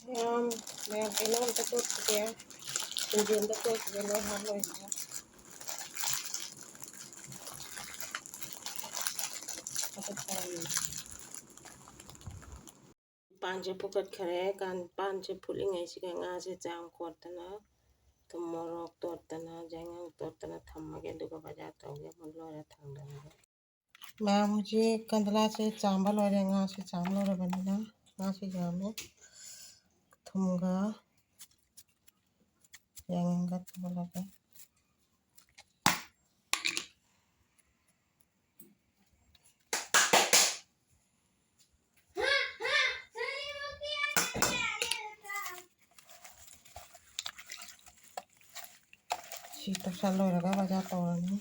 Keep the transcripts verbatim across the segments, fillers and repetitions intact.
ꯃꯌꯥꯝ, ꯃꯌꯥꯝ ꯀꯩꯅꯣ ꯑꯝꯇ ꯇꯣꯠꯈꯤꯒꯦ꯫ ꯁꯤꯡꯖꯨ ꯑꯝꯇ ꯇꯣꯠꯈꯤꯒꯦ, ꯂꯣꯏ ꯍꯥꯞ ꯂꯣꯏꯔꯒ꯫ ꯄꯥꯟꯁꯦ ꯐꯨꯠꯀꯠꯈꯔꯦ꯫ ꯀꯥꯟ-, ꯄꯥꯟꯁꯦ ꯐꯨꯠꯂꯤꯉꯩꯁꯤꯗ ꯉꯥꯁꯦ ꯆꯥꯝ ꯈꯣꯠꯇꯅ, ꯊꯨꯝ ꯃꯣꯔꯣꯛ ꯇꯣꯠꯇꯅ, ꯌꯥꯏꯉꯪ ꯇꯣꯠꯇꯅ ꯊꯝꯃꯒꯦ, ꯑꯗꯨꯒ ꯕꯖꯥꯔ ꯇꯧꯒꯦ꯫ ꯑꯃꯨꯛ ꯂꯣꯏꯔ ꯊꯥꯡꯗꯔꯒꯦ꯫ ꯃꯌꯥꯝ, ꯍꯧꯖꯤꯛ ꯀꯟꯗꯂꯥꯁꯦ ꯆꯥꯝꯕ ꯂꯣꯏꯔꯦ꯫ ꯉꯥꯁꯦ ꯆꯥꯝꯕ ꯂꯣꯏꯔꯕꯅꯤꯅ ꯉꯥꯁꯦ ꯌꯥꯝꯃꯦ꯫ ꯊꯨꯝꯒ ꯌꯥꯏꯉꯪꯒ ꯇꯧꯍꯜꯂꯒꯦ꯫ ꯁꯤ ꯇꯧꯁꯜ ꯂꯣꯏꯔꯒ ꯕꯖꯥꯔ ꯇꯧꯔꯅꯤ꯫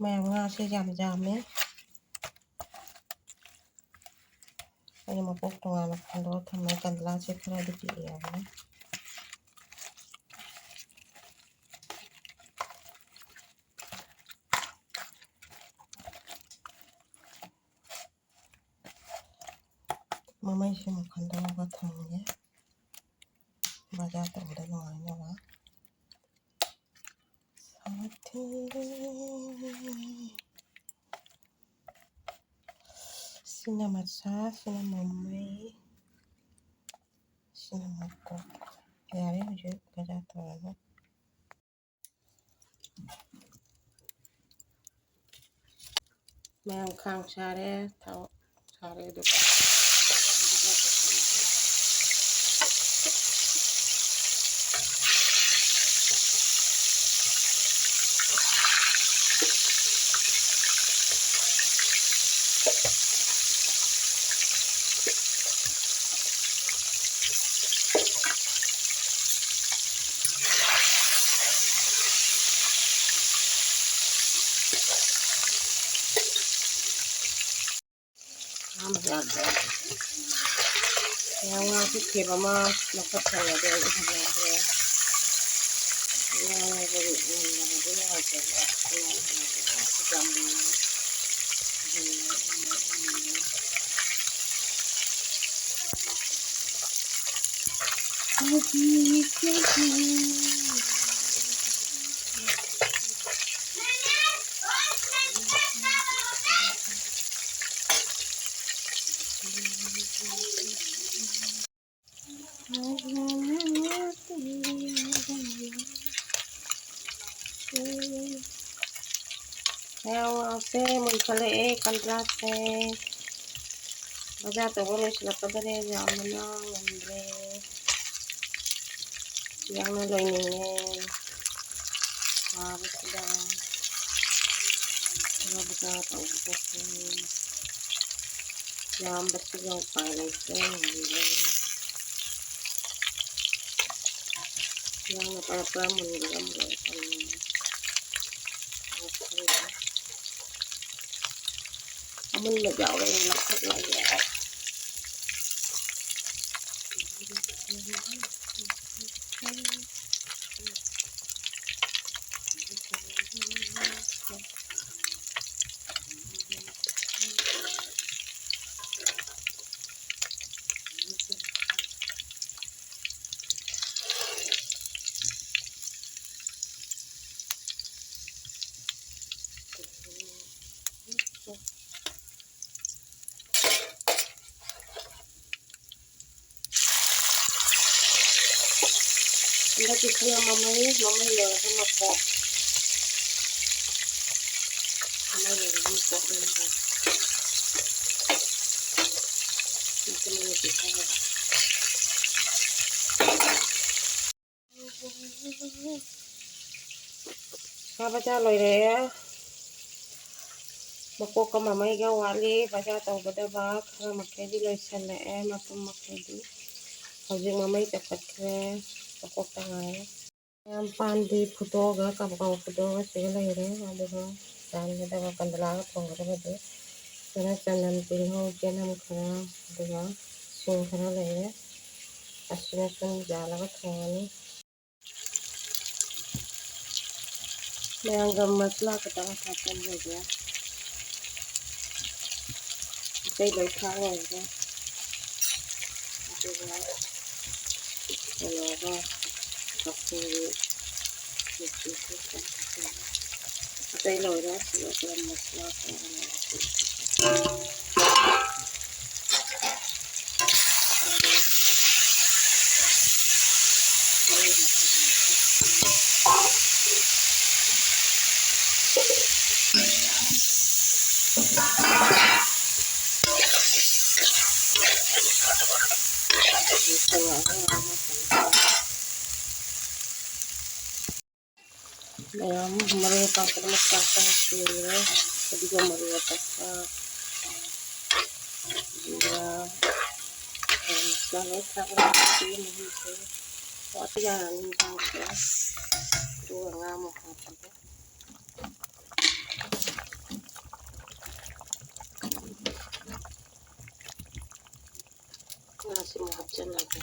ꯃꯌꯥꯝ, ꯉꯥꯁꯦ ꯌꯥꯝ ꯌꯥꯝꯃꯦ꯫ ꯑꯩꯅ ꯃꯀꯣꯛ ꯇꯣꯉꯥꯟꯅ ꯈꯟꯗꯣꯛꯑ ꯊꯝꯃꯦ꯫ ꯀꯟꯗꯂꯥꯁꯦ ꯈꯔꯗꯤ ꯄꯤꯛꯑꯦ ꯍꯥꯏꯕꯅꯤ꯫ ꯃꯃꯩꯁꯤ ꯑꯃꯨꯛ ꯈꯟꯗꯣꯛꯑꯒ ꯊꯝꯒꯦ, ꯕꯖꯥꯔ ꯇꯧꯕꯗ ꯅꯨꯡꯉꯥꯏꯅꯕ꯫ ꯁꯥꯊꯤ꯫ ꯁꯤꯅ ꯃꯆꯥ, ꯁꯤꯅ ꯃꯃꯩ, ꯁꯤꯅ ꯃꯀꯣꯛ꯫ ꯌꯥꯔꯦ, ꯍꯧꯖꯤꯛ ꯕꯖꯥꯔ ꯇꯧꯔꯒ꯫ ꯃꯌꯥꯝ, ꯈꯥꯡ ꯁꯥꯔꯦ, ꯊꯥꯎ ꯁꯥꯔꯦ, ꯑꯗꯨꯒ ꯌꯥꯝ ꯌꯥꯗ꯭ꯔꯦ꯫ ꯌꯥꯝ ꯉꯥ ꯄꯤꯛꯈꯤꯕ ꯑꯃ ꯂꯧꯈꯠꯈ꯭ꯔꯦ, ꯑꯗꯨ ꯑꯩ ꯍꯟꯅꯈ꯭ꯔꯦ꯫ ꯉꯥ ꯂꯧꯕꯗꯤ ꯉꯝꯗꯕꯗꯤ ꯅꯨꯡꯉꯥꯏꯇꯦꯕ꯫ ꯑꯩ ꯍꯟꯅꯈ꯭ꯔꯦ꯫ ꯉꯥꯁꯤ ꯌꯥꯝ ꯉꯥꯁꯦ ꯃꯨꯟꯈꯠꯂꯛꯑꯦ, ꯀꯟꯗ꯭ꯔꯥꯁꯦ꯫ ꯕꯖꯥꯔ ꯇꯧꯕ ꯂꯣꯏꯁꯤꯜꯂꯛꯀꯗꯧꯔꯦ, ꯌꯥꯝꯕꯅ ꯉꯝꯗ꯭ꯔꯦ꯫ ꯌꯥꯝꯅ ꯂꯣꯏꯅꯤꯡꯉꯦ꯫ ꯁꯥꯕꯁꯤꯗ ꯉꯥ ꯕꯖꯥꯔ ꯇꯧꯕꯗꯁꯨ ꯌꯥꯝꯕꯁꯤꯒ ꯎꯄꯥꯏ ꯂꯩꯇ꯭ꯔꯦ, ꯉꯝꯗ꯭ꯔꯦ꯫ ꯌꯥꯝꯅ ꯄꯔꯞ ꯄꯔꯞ ꯃꯨꯟꯒꯗꯕ ꯑꯣꯏꯔꯦ꯫ ꯑꯃꯨꯟꯕ ꯌꯥꯎꯔꯦ, ꯂꯧꯈꯠꯂꯒꯦ꯫ ꯍꯟꯗꯛꯀꯤ ꯈꯔ ꯃꯃꯩ, ꯃꯃꯩ ꯂꯣꯏꯔꯒ ꯃꯀꯣꯛ꯫ ꯃꯃꯩ ꯂꯣꯏꯔꯒ ꯃꯀꯣꯛ ꯂꯩꯔꯦ꯫ ꯃꯇꯨꯝ ꯑꯅꯤ ꯄꯤꯊꯔꯒ꯫ ꯉꯥ ꯕꯖꯥꯔ ꯂꯣꯏꯔꯛꯑꯦ꯫ ꯃꯀꯣꯛꯀ ꯃꯃꯩꯒ ꯋꯥꯠꯂꯤ ꯕꯖꯥꯔ ꯇꯧꯒꯗꯕ꯫ ꯈꯔ ꯃꯈꯩꯗꯤ ꯂꯣꯏꯁꯤꯜꯂꯛꯑꯦ, ꯃꯄꯨꯝ ꯃꯈꯩꯗꯤ꯫ ꯍꯧꯖꯤꯛ ꯃꯃꯩ ꯇꯧꯈꯠꯈ꯭ꯔꯦ, ꯃꯀꯣꯛꯇ ꯉꯥꯏꯔꯦ꯫ ꯃꯌꯥꯝ ꯄꯥꯟꯗꯤ ꯐꯨꯠꯇꯣꯛꯑꯒ, ꯀꯕꯛ ꯀꯕꯛ ꯐꯨꯠꯇꯣꯛꯑꯒ ꯁꯤꯒ ꯂꯩꯔꯦ꯫ ꯑꯗꯨꯒ ꯆꯥꯟꯒꯗꯕ ꯀꯟꯗꯂꯥꯒ ꯊꯣꯡꯒꯗꯕꯗꯤ ꯈꯔ ꯆꯅꯝ, ꯇꯤꯜꯍꯧ, ꯆꯅꯝ ꯈꯔ, ꯑꯗꯨꯒ ꯁꯤꯡ ꯈꯔ ꯂꯩꯔꯦ꯫ ꯑꯁꯤꯅ ꯁꯨꯝ ꯌꯥꯜꯂꯒ ꯊꯣꯡꯉꯅꯤ꯫ ꯃꯌꯥꯝ ꯒꯔꯝ ꯃꯁꯂꯥ ꯈꯛꯇꯪ ꯍꯥꯞꯆꯤꯟꯖꯒꯦ꯫ ꯑꯇꯩ ꯂꯣꯏ ꯊꯥꯛ ꯂꯣꯏꯔꯦ꯫ ꯑꯗꯨꯒ ꯀꯩꯅꯣꯒ ꯀꯐꯣꯔꯤ ꯃꯆꯨꯁꯨ ꯈꯤꯇꯪ ꯍꯥꯞꯆꯤꯜꯂꯦ꯫ ꯑꯇꯩ ꯂꯣꯏꯔꯦ꯫ ꯁꯤꯒ ꯒꯔꯝ ꯃꯁꯂꯥ ꯈꯔ ꯂꯣꯏꯔꯦ꯫ ꯃꯌꯥꯝ ꯃꯔꯣꯏ ꯃꯄꯥꯡ ꯄꯨꯝꯅꯃꯛ ꯆꯥꯛꯇ ꯍꯥꯞꯆꯤꯜꯂꯦ꯫ ꯑꯗꯨꯒ ꯃꯔꯣꯏ ꯑꯇꯦꯛꯄ, ꯖꯤꯔꯥ, ꯒꯔꯝ ꯃꯁꯂꯥ ꯂꯣꯏ ꯊꯥꯛꯑꯒ ꯍꯧꯖꯤꯛꯀꯤ ꯃꯍꯤꯁꯦ ꯋꯥꯠꯄ ꯌꯥꯔꯅꯤ ꯏꯟꯁꯥꯡꯁꯦ꯫ ꯑꯗꯨꯒ ꯉꯥ ꯑꯃꯨꯛ ꯍꯥꯞꯄꯒꯦ꯫ ꯉꯥꯁꯤ ꯑꯃꯨꯛ ꯍꯥꯞꯆꯤꯜꯂꯒꯦ꯫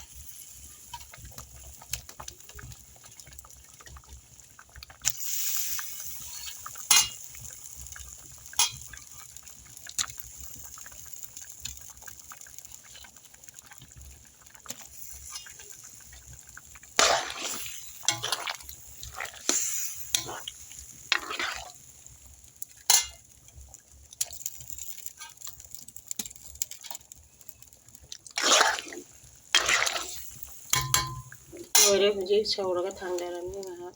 ꯂꯣꯏꯔꯦ, ꯍꯧꯖꯤꯛ ꯁꯧꯔꯒ ꯊꯥꯡꯗꯔꯅꯤ ꯉꯥꯏꯍꯥꯛ꯫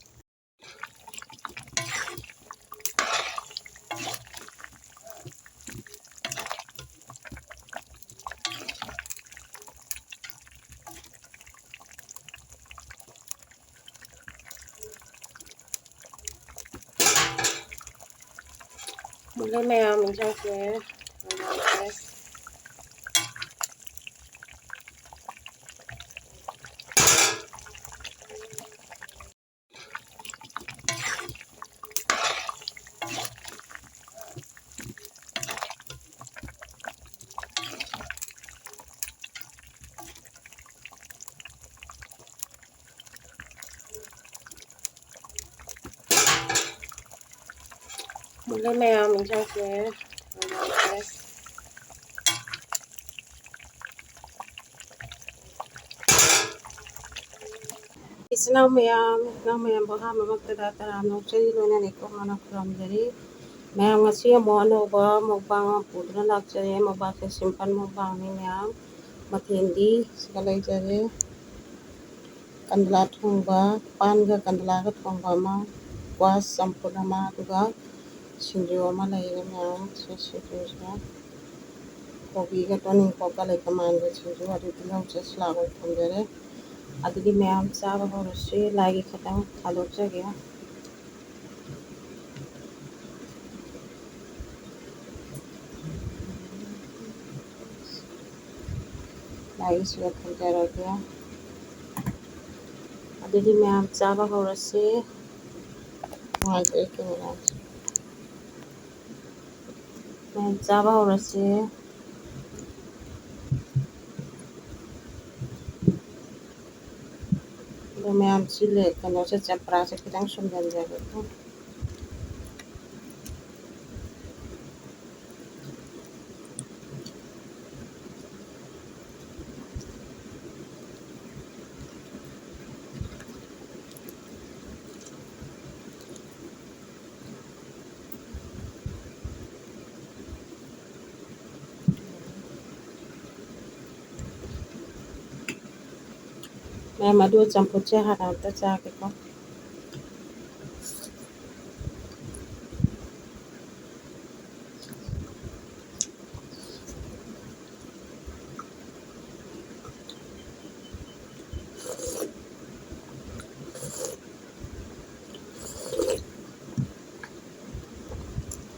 ꯃꯨꯜꯂꯦ ꯃꯌꯥꯝ, ꯏꯟꯁꯥꯡꯁꯦ꯫ ꯑꯗꯣ ꯃꯌꯥꯝ ꯏꯟꯁꯥꯡꯁꯦ ꯏꯆꯤꯟ ꯏꯅꯥꯎ ꯃꯌꯥꯝ, ꯏꯅꯥꯎ ꯃꯌꯥꯝꯕꯨ ꯑꯍꯥꯟꯕꯃꯛꯇꯗ ꯇꯔꯥꯝꯅ ꯑꯣꯛꯆꯔꯤ, ꯂꯣꯏꯅꯅ ꯏꯀꯣꯛ ꯃꯅꯥ ꯈꯨꯔꯨꯝꯖꯔꯤ꯫ ꯃꯌꯥꯝ, ꯉꯁꯤ ꯑꯃꯨꯛ ꯑꯅꯧꯕ mukbang ꯑꯃ ꯄꯨꯗꯨꯅ ꯂꯥꯛꯆꯔꯦ꯫ Mukbangꯁꯦ simple mukbangꯅꯤ ꯃꯌꯥꯝ꯫ ꯃꯊꯦꯜꯗꯤ ꯁꯤꯗ ꯂꯩꯖꯔꯦ꯫ ꯀꯟꯗꯂꯥ ꯊꯣꯡꯕ, ꯄꯥꯟꯒ ꯀꯟꯗꯂꯥꯒ ꯊꯣꯡꯕ ꯑꯃ, squash ꯆꯝꯐꯨꯠ ꯑꯃ, ꯑꯗꯨꯒ ꯁꯤꯡꯖꯨ ꯑꯃ ꯂꯩꯔꯦ ꯃꯌꯥꯝ꯫ ꯁꯤ ꯁꯤꯡꯖꯨꯁꯦ ꯀꯣꯕꯤꯒ ꯇꯣꯅꯤꯡꯈꯣꯛꯀ ꯂꯩ ꯀꯃꯥꯟꯒ ꯁꯤꯡꯖꯨ, ꯑꯗꯨ ꯇꯤꯜꯍꯧ ꯆꯁꯂꯥ ꯑꯣꯏꯅ ꯊꯣꯡꯖꯔꯦ꯫ ꯑꯗꯨꯗꯤ ꯃꯌꯥꯝ ꯆꯥꯕ ꯍꯧꯔꯁꯤ꯫ ꯂꯥꯏꯒꯤ ꯈꯇꯪ ꯊꯥꯗꯣꯛꯆꯒꯦ꯫ ꯂꯥꯏꯒꯤꯁꯤꯒ ꯊꯝꯖꯔꯒꯦ꯫ ꯑꯗꯨꯗꯤ ꯃꯌꯥꯝ ꯆꯥꯕ ꯍꯧꯔꯁꯤ꯫ ꯅꯨꯡꯉꯥꯏꯇ꯭ꯔꯦ cameraꯁꯦ꯫ ꯃꯌꯥꯝ ꯆꯥꯕ ꯍꯧꯔꯁꯤ꯫ ꯑꯗꯣ ꯃꯌꯥꯝ ꯁꯤ ꯂꯦ-, ꯀꯩꯅꯣꯁꯦ, ꯆꯝꯄ꯭ꯔꯥꯁꯦ ꯈꯤꯇꯪ ꯁꯨꯝꯖꯤꯟꯖꯔꯒꯦꯀꯣ꯫ ꯃꯌꯥꯝ, ꯑꯗꯨ ꯆꯝꯐꯨꯠꯁꯦ ꯍꯥꯟꯅ ꯑꯝꯇ ꯆꯥꯒꯦꯀꯣ꯫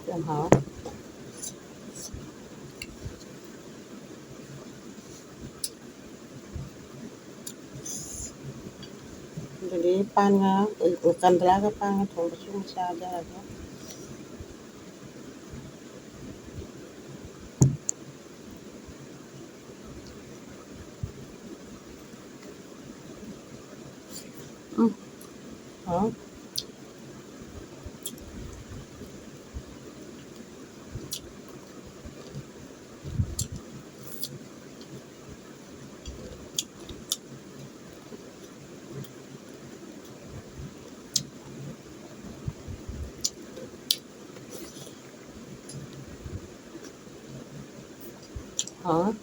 ꯌꯥꯝ ꯍꯥꯎꯋꯦ꯫ ꯑꯗꯨꯗꯤ ꯄꯥꯟꯒ, ꯀꯟꯗꯂꯥꯒ ꯄꯥꯟꯒ ꯊꯣꯡꯕꯁꯨ ꯑꯃꯨꯛ ꯆꯥꯖꯔꯒꯦ꯫ ꯎꯝ, ꯍꯥꯎ꯫ ꯍꯥꯎꯔꯦ꯫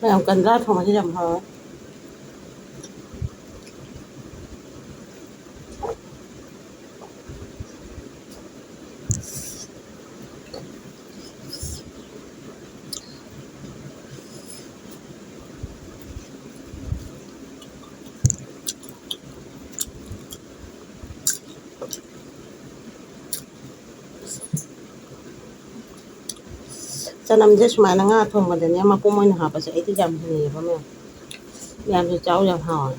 ꯃꯌꯥꯝ ꯀꯟꯖꯥ ꯊꯣꯡꯕꯁꯤ ꯌꯥꯝ ꯍꯥꯎꯋꯦ꯫ ꯆꯅꯝꯁꯦ ꯁꯨꯃꯥꯏꯅ ꯉꯥ ꯊꯣꯡꯕꯗꯅꯦ ꯃꯄꯨꯝ ꯑꯣꯏꯅ ꯍꯥꯞꯄꯁꯦ ꯑꯩꯗꯤ ꯌꯥꯝ ꯍꯩꯅꯩꯌꯦꯕ ꯃꯌꯥꯝ꯫ ꯌꯥꯝꯁꯨ ꯆꯥꯎ ꯌꯥꯝ ꯍꯥꯎꯋꯦ꯫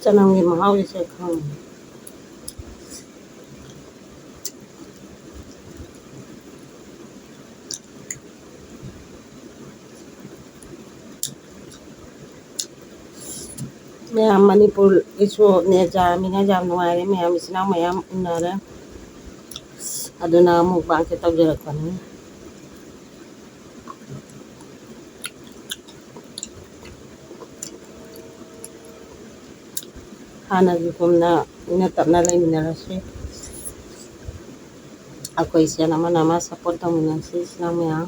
ꯆꯅꯝꯒꯤ ꯃꯍꯥꯎꯁꯦ ꯈꯪꯉꯦ꯫ ꯃꯌꯥꯝ ꯃꯅꯤꯄꯨꯔꯒꯤꯁꯨ ꯅꯦꯠ ꯌꯥꯔꯃꯤꯅ ꯌꯥꯝ ꯅꯨꯡꯉꯥꯏꯔꯦ꯫ ꯃꯌꯥꯝ ꯏꯆꯤꯟ ꯏꯅꯥꯎ ꯃꯌꯥꯝ ꯎꯅꯔꯦ꯫ ꯑꯗꯨꯅ mukbangꯁꯦ ꯇꯧꯖꯔꯛꯄꯅꯤ꯫ ꯍꯥꯟꯅꯒꯤꯒꯨꯝꯅ ꯏꯪꯅ ꯇꯞꯅ ꯂꯩꯃꯤꯟꯅꯔꯁꯤ꯫ ꯑꯩꯈꯣꯏ ꯏꯆꯤꯟ ꯑꯃꯅ ꯑꯃ support ꯇꯧꯃꯤꯟꯅꯁꯤ, ꯏꯆꯤꯟ ꯏꯅꯥꯎ ꯃꯌꯥꯝ꯫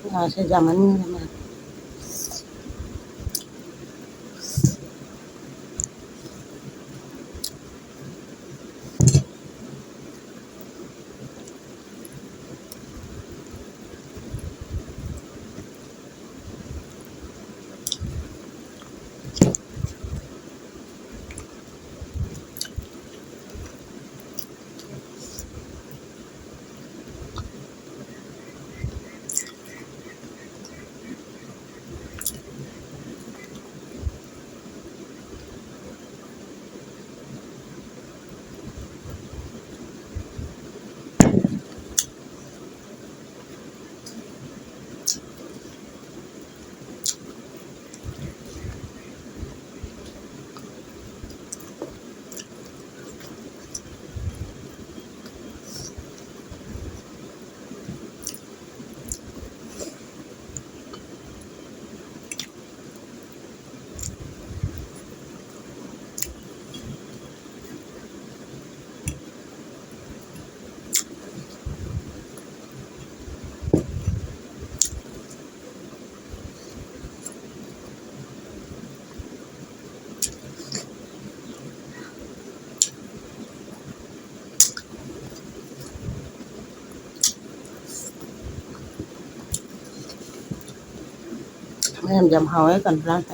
ꯉꯥꯁꯦ ꯌꯥꯝꯃꯟꯈ꯭ꯔꯦ ꯃꯌꯥꯝ꯫ ꯌꯥꯝ, ꯌꯥꯝ ꯍꯥꯎꯋꯦ ꯀꯟꯐ꯭ꯂꯥꯟꯁꯦ꯫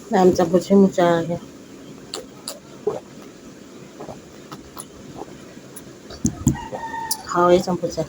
ꯃꯌꯥꯝ ꯆꯝꯐꯨꯠ ꯁꯦꯝꯃꯨ ꯆꯥꯔꯒꯦ꯫ ꯍꯥꯎꯋꯦ ꯆꯝꯐꯨꯠꯁꯦ꯫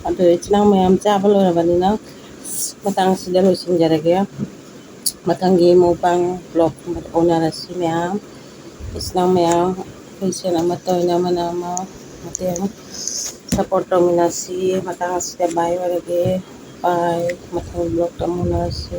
ꯑꯗꯨ ꯏꯆꯤꯟ ꯏꯅꯥꯎ ꯃꯌꯥꯝ ꯆꯥꯕ ꯂꯣꯏꯔꯕꯅꯤꯅ ꯃꯇꯥꯡꯁꯤꯗ ꯂꯣꯏꯁꯤꯟꯖꯔꯒꯦ꯫ ꯃꯊꯪꯒꯤ mukbang vlog ꯑꯃꯗ ꯎꯅꯔꯁꯤ ꯃꯌꯥꯝ꯫ ꯏꯆꯤꯟ ꯏꯅꯥꯎ ꯃꯌꯥꯝ, ꯑꯩꯈꯣꯏ ꯏꯆꯤꯟ ꯑꯃꯠꯇ ꯑꯣꯏꯅ ꯑꯃꯅ ꯑꯃ ꯃꯇꯦꯡ support ꯇꯧꯃꯤꯟꯅꯁꯤ꯫ ꯃꯇꯥꯡ ꯑꯁꯤꯗ bye ꯑꯣꯏꯔꯒꯦ꯫ Bye꯫ ꯃꯊꯪ vlogꯇ ꯑꯃꯨꯛ ꯎꯅꯔꯁꯤ꯫